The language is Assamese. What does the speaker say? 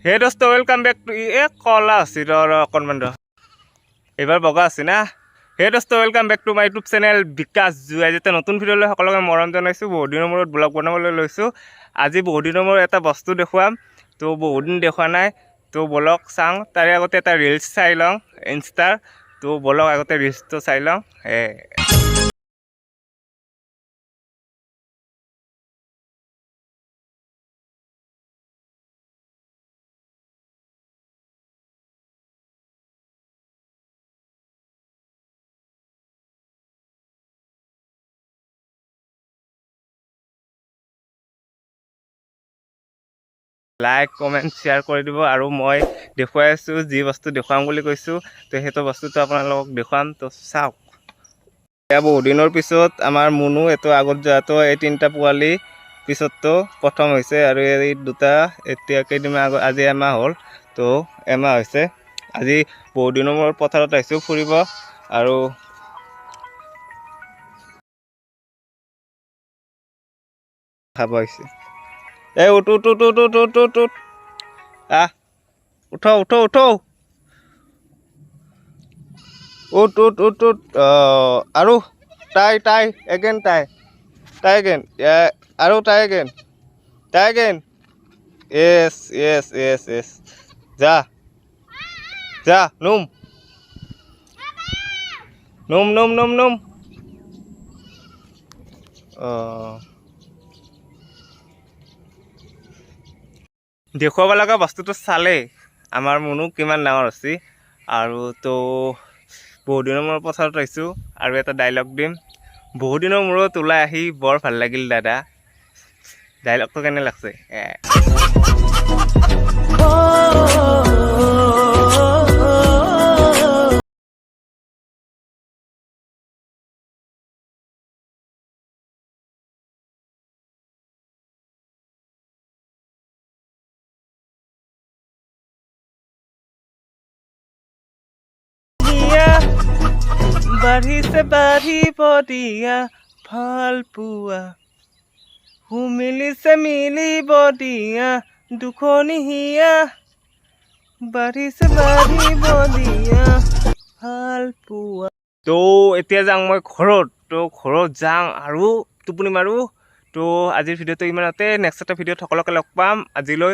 হে দোস্ত, welcome back to, এ কলা আছে, ৰ ৰ অকণমান ৰ, এইবাৰ বগা আছে না। হে দোস্ত, welcome back to my YouTube channel বিকাশ জু। আজি এটা নতুন ভিডিঅ'লৈ সকলোকে মৰম জনাইছোঁ। বহুত দিনৰ মূৰত ব্লগ বনাবলৈ লৈছোঁ। আজি বহুত দিনৰ মূৰত এটা বস্তু দেখুৱাম, তো বহুত দিন দেখুওৱা নাই। তো বলক চাওঁ, তাৰে আগতে এটা ৰিলচ চাই লওঁ ইনষ্টাৰ। তো বলক, আগতে ৰিলচটো চাই লওঁ। এ লাইক, কমেণ্ট, শ্বেয়াৰ কৰি দিব। আৰু মই দেখুৱাই আছোঁ, যি বস্তু দেখুৱাম বুলি কৈছোঁ, তো সেইটো বস্তুটো আপোনালোকক দেখুৱাম। তো চাওক, এয়া বহুত দিনৰ পিছত আমাৰ মুনু, এইটো আগত যোৱাটো, এই তিনিটা পোৱালি পিছততো প্ৰথম হৈছে। আৰু এই দুটা এতিয়া কেইদিনমান আগত, আজি এমাহ হ'ল, তো এমাহ হৈছে। আজি বহুত দিনৰ মূৰত পথাৰত আহিছোঁ ফুৰিব আৰু খাব আহিছে। এই উঠ উঠ উঠ উঠ উঠ উঠ উঠ উঠ, আহ, উঠ উঠ উঠ উঠ উঠ উঠ উঠ। আৰু তাই তাই এগেইন, তাই তাই এগেইন, আৰু তাই এগেইন, তাই এগেইন। য়েছ য়েছ য়েছ য়েছ, যা যা, num num num num num. অঁ, দেখুৱাব লগা বস্তুটো চালেই, আমাৰ মুনু কিমান ডাঙৰ হৈছে। আৰু তো বহুত দিনৰ মূৰত পথাৰত আহিছোঁ আৰু এটা ডাইলগ দিম। বহুত দিনৰ মূৰত ওলাই আহি বৰ ভাল লাগিল দাদা। ডাইলগটো কেনে লাগছে? এ বাঢ়িছে, বাঢ়িব দিয়া ভাল পোৱা, মিলিছে মিলিব দিয়া দুখনি হিয়া, বাঢ়িছে বাঢ়িব দিয়া ভাল পোৱা। তো এতিয়া যাওঁ মই ঘৰত। তো ঘৰত যাওঁ আৰু টোপনি মাৰোঁ। তো আজিৰ ভিডিঅ'টো ইমানতে। নেক্সট এটা ভিডিঅ'ত সকলোকে লগ পাম। আজিলৈ